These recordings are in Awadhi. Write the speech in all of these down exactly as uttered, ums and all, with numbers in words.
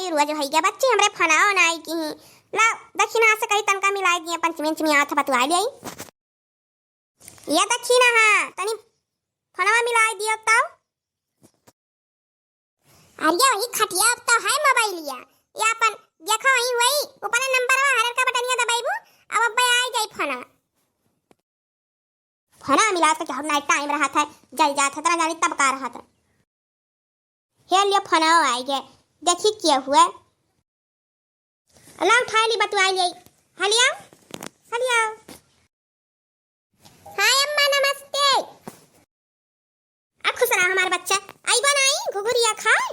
रोज होइगा बच्ची, हमरे फोनवा नाई किहीं। ला, दखिनहा से कही तनका मिलाइ दिया, पंचमी अंचमी आवत है, बतुआइ लेई। या दखिनहा, तनी फोनवा मिलाइ दियो तउ। अरे वही खटिया अब तो है मोबाइलिया, या अपन देखो वही, वही ऊपर नंबरवा हरर का बटनिया दबाइबू, अब अब्बे आइ जाई फोनवा। फोनवा मिलात के केहू नाई टाइम रहत है, जल जात है, तना जानी तब का रहत है। हे लियो फोनवा आइ गए, देखी के हुए। ला उठाइ ली, बतुआइ ली। हलिया, हलिया। हाँ अम्मा, नमस्ते। आ खुश रहा हमार बच्चा। आइबो नाई घुघुरिया खाए?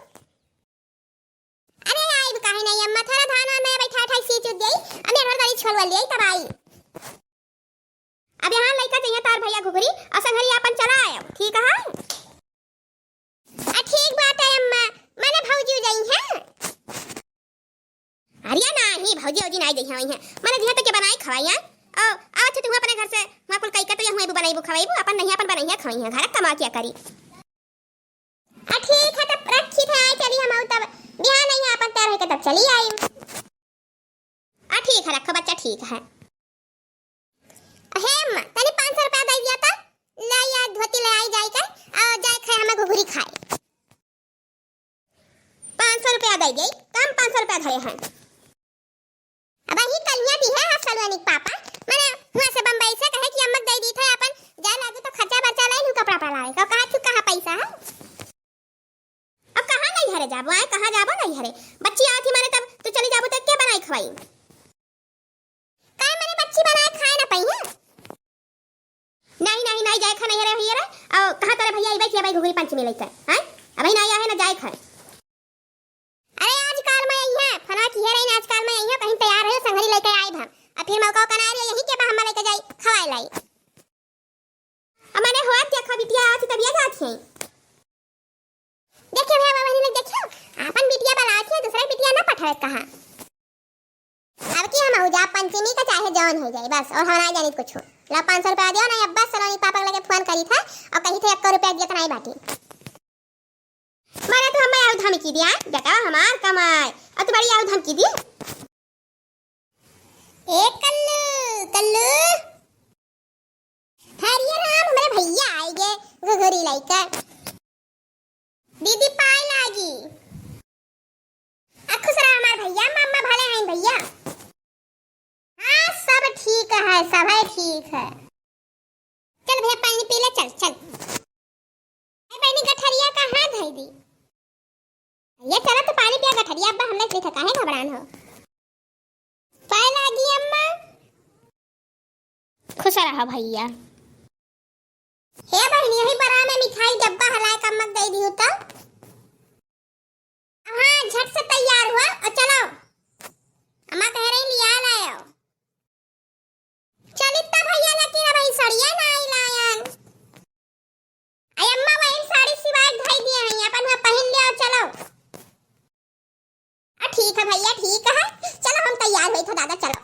अरे आइब काहे नाई अम्मा, थोड़ा धान वान में बैठा उठाई सींच उच देई, अने हर दारी छोलवा लेई तब आई। अब यहाँ लइका जइहे तार भइया घुघुरी, और संघरी आपन चला आयो, ठीक है? आ ठीक बात है अम्मा, मने भौजी जइहे। अरे नाहीं, भौजी औजी नाई जइहे, वही है। मने जिहे तो के बनाई खवाई है। ओ, आवत है तू अपने घर से, वहाँ कुल कई के तो यहाँ बनाइबू खवाइबू, अपन नहीं अपन बनाइहे खवाइहे, घर कमा क्या करी। आ ठीक है, तब रखी थे, आए चली हम, तब बिहान नहीं है, अपन तैयार होके तब चली आई। आ ठीक है, रखो बच्चा, ठीक है। हे अम्मा, तनी पाँच सौ रुपया दे दिया था, ले या धोती ले आई जाई के, आ जाए खाए हमें घुघुरी खाए। पाँच सौ रुपया दे गई, कम पाँच सौ रुपया धरे हैं। अब ही कलिया दी है, हाँ, सलोनी के पापा, मने हुआ से बम्बई से कहे कि अम्मक दे दी थे अपन, जाए लागू तो खर्चा बर्चा ले लूँ, कपड़ा पहनावे का, कहा तू कहाँ पैसा है? अब कहाँ नहीं हरे जाबो, आए कहाँ जाबो नहीं हरे? बच्ची आवत ही माने तब तू चली जाबो तो के बनाई खवाई? काहे माने बच्ची बनाए खाए ना पइहे? नहीं, नहीं, नहीं जाए खा नहीं हरे, हरे। और कहाँ तेरे भैया इबे किया भाई घुघुरी पंचमी लेकर, हैं? अबे नहीं आया है ना जाए खा। अरे आजकल में आई है, फना की है रही आजकल में आई है, कहीं तैयार है, संघरी लेके आई हम। अब फिर मौका का ना रही, यही के बा हम लेके जाई, खवाए लाई। अब मने होत देखो बिटिया आती तबिया जात है। देखियो भैया बहनी लोग, देखियो, आपन बिटिया बलावत है, दूसरा बिटिया ना पठावत कहा। अब की हम हो जा पंचमी का चाहे जौन हो जाए, बस और हम ना जानी कुछ। ला पाँच सौ रुपया दियो ना, अब बस सलोनी पापा के लगे फोन करी था और कही थे एक रुपया दिया तो नहीं बाटी। मारे तो हमें आउ धमकी दिया, बेटा हमार कमाए, और तुम्हारी आउ धमकी दी। ए कल्लू, कल्लू। हरिये राम, हमरे भैया आइगे, घुघुरी लइका। दीदी पाए लागी। आ खुश रहा हमार भैया, मम्मा भले हैं भैया। हाँ, सब ठीक है, सब है ठीक है। चल भैया, पानी पी ले, चल, चल। ए बहनी, गठरिया कहाँ धई दी? भैया, चला तो पानी पिया गठरिया, अब्बा हमने के लिए काहे घबरान हो? पाए लागी अम्मा। खुश रहा भैया। हे बहनी, यही बड़ा में मिठाई डब्बा हलाए का मत दे दियो तो। हाँ, झट से तैयार हुआ और चलो। अम्मा कह रही लिया लायो। चलित भैया, लेकिन अब ई सड़िया ना आई लायन। आई अम्मा, वही साड़ी सिवाय धई दिए हैं, अपन हुआ पहिन लिया और चलो। आ, ठीक है भैया, ठीक है, चलो हम तैयार हुई थे दादा, चलो।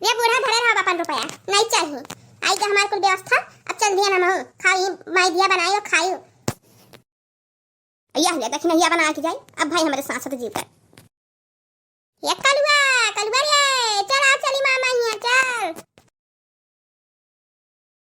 ये बूढ़ा धरे रहो अपन रुपया, नहीं चाहिए। आई के हमार कुल व्यवस्था, अब चल दिया ना महू, खाई, माई दिया बनाई और खाई। यह ले, देखी नहीं, बना के जाई। अब भाई हमरे साथ साथ जीव कर। ये कलुआ, कलुआ रे, चल आ, चली मामा हियाँ, चल।